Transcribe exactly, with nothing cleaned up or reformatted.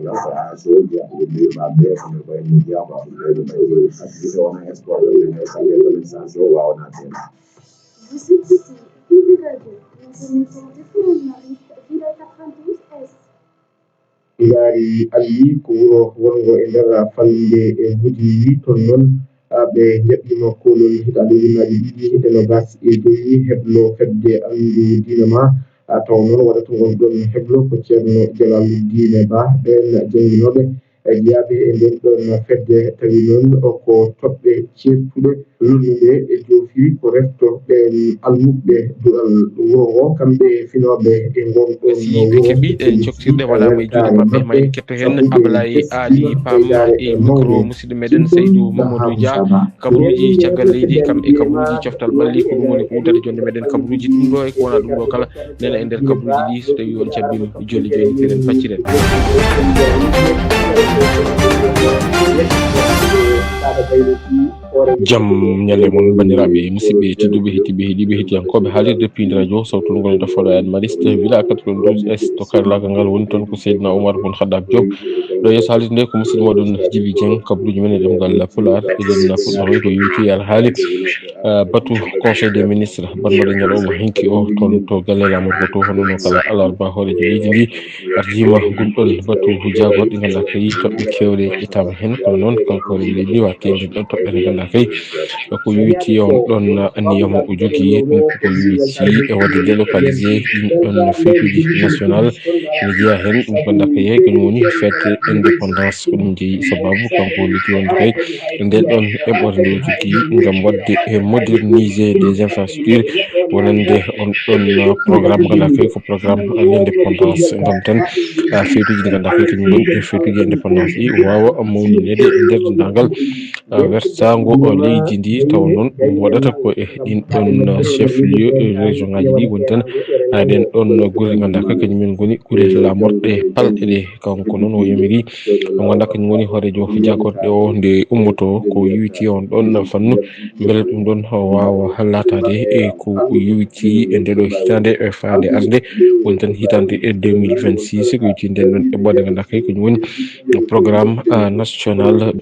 Vous écoutez Culture Radio, les émissions de Fulanmari, Villa quatre-vingt-douze S. Ngaari Alli ko wuro wonngo e nder falnde e Mbudiwi. Toon noon, a, ɓe njaɓɓiima koolol hitaande ujunnaaji ɗiɗi e noogaas e jowi heblo fedde anndu diine ma. A, taw noon waɗata ngon ɗoon heblo ko Ceerno Jalal Diine Ba. Ɓeen jannginooɓe e jeyaaɓe e ndeen ɗoon fedde, tawi noon ko toɓɓe ceertuɗe lollude e joofi ko refto ɓeen almuɓɓe duɗal wuro ngo, kamɓe finooɓe e ngon ɗoon. Si ɓe keɓi ɗeen coktirɗe waɗaama e juuɗe maɓɓe, ma en ketto heen Ablaye Aali Pam e micro musidɗo meɗen Seydou Mamadou Dia. Kabaruuji caggal leydi kam e kabaruuji coftal ɓalli, ko ɗum woni ko uddata jonde meɗen kabaruuji. Ɗum ɗo e ko wona ɗum ɗo kala nena e nder kabaruuji ɗi, so tawi on cabbima jolli jolli, eɗen pacciren. Jam ñalle mon, banndiraaɓe musidɓe tedduɓe, heɗiiɓe, heɗiiɓe, heɗiyankooɓe haalirde Piindi Radio, sawtu ngol nde Foɗo en Mariste, Villa quatre-vingt-douze S, to karlaagal ngal woni toon ko Seydina Oumar Bun Khaddaf Diop. Ɗo yeeso haalirde nde ko musidɗo moɗon Djiby Dieng, kabaruuji men e ɗemngal Pulaar. Eɗen fuɗɗornoy ko yowiti alhaali, ah, batu Conseil des ministres, bannoɗo ñalawma hinki o toon to galle laamorgo to, hono no kala alarba hooreejo leydi ndi ardiima ngun ɗon batu jaagorɗi, nganndaa kay toɓɓe keewɗe ƴettaama heen. Kono noon, kanko hooreejo leydi ndi, waɗi nden ɗon toɓɓere, nganndaa kay ko yowiti on ɗon niyama o jogii, ɗum ko yowiti e waɗde délocalisé ɗin ɗon fête uji national. Ene jeyaa heen ɗum ko, nganndaa kay, kañum woni fête indépendance. Ko ɗum jeyi sababu kanko o leydi wonde kay nden ɗon eɓɓorde nde o jogii ngam waɗde e moderniser des infrastructures, wonande on ɗon programme, nganndaa kay ko programme l'indépendance, ngam tan, ah, fête uji ɗi, nganndaa kay kañum woni e fête uji indépendance ɗi, waawa mawninede e nder denndaangal, ah, wertaango leydi ndi. Tawa noon ɗum waɗata ko e ɗin ɗon chef lieu, eh, région ngaji ɗi woni tan, ah, ɗen ɗon gure, nganndaa kay kañum en ngoni gure laamorɗe palɗe ɗe. Kanko noon o yamiri, mo nganndaa kañum woni hooreejo jaagorɗe o, nde ummoto ko yowiti on ɗon fannu, mbele ɗum ɗon waawa laataade e ko yowiti e nde ɗo hitaande, e faande arde, woni tan hitaande e deux mille vingt-six, ko yowiti nden ɗon eɓɓoore, nganndaa kay kañum woni programme, ah, national